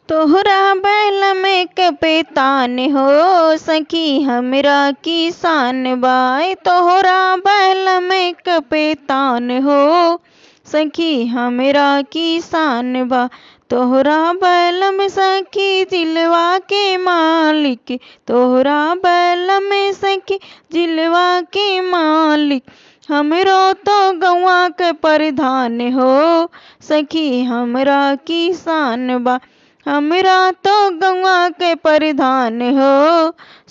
तोहरा बैल में कपेतान हो सखी हमरा किसान बाय। तोहरा बैल में कपेतान हो सखी हमरा किसान बा। तोहरा बैल में सखी जिलवा के मालिक, तोहरा बैल में सखी जिलवा के मालिक। हमरो तो गौआ के प्रधान हो सखी हमरा किसान बा। हमरा तो गौआ के प्रधान हो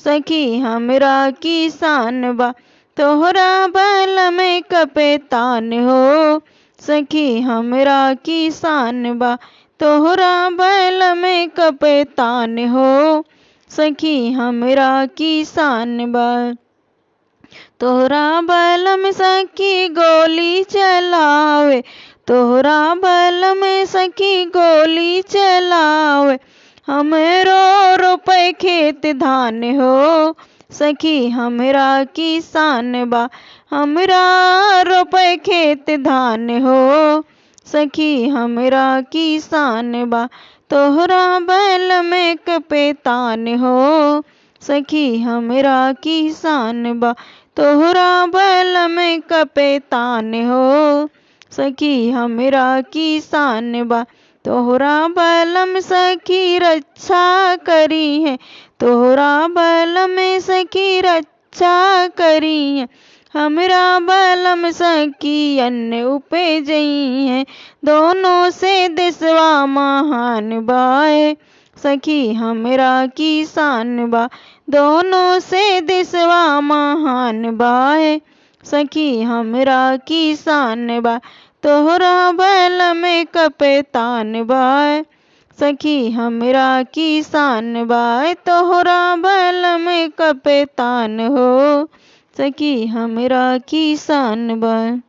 सखी हमरा किसान बा। तोहरा बैल में कपेतान हो सखी हमरा किसान बा। तोहरा बैल में कपेतान हो सखी हमरा किसान बा। तोहरा बैल में सखी गोली चलावे, तोहरा बैल में सखी गोली चलावे। हमरो रोपे खेत धान हो सखी हमरा किसान बा। हमरा रोपे खेत धान हो सखी हमरा किसान बा। तोहरा बैल में कपेतान हो सखी हमरा किसान बा। तोहरा बैल में कपेतान हो सखी हमरा किसान बा। तोहरा बैल में सखी रक्षा करी है, तोहरा बैल में सखी रक्षा करी है। हमरा बैल में सखी अन्न उपजई है, दोनों से देशवा महान बाय। सखी हमरा किसान बा, दोनों से देशवा महान बाय। सखी हमरा किसान बा। तोहरा बैल में कपेतान बाय सखी हमरा किसान बाय। तोहरा बैल में कपेतान हो सखी हमरा किसान बा।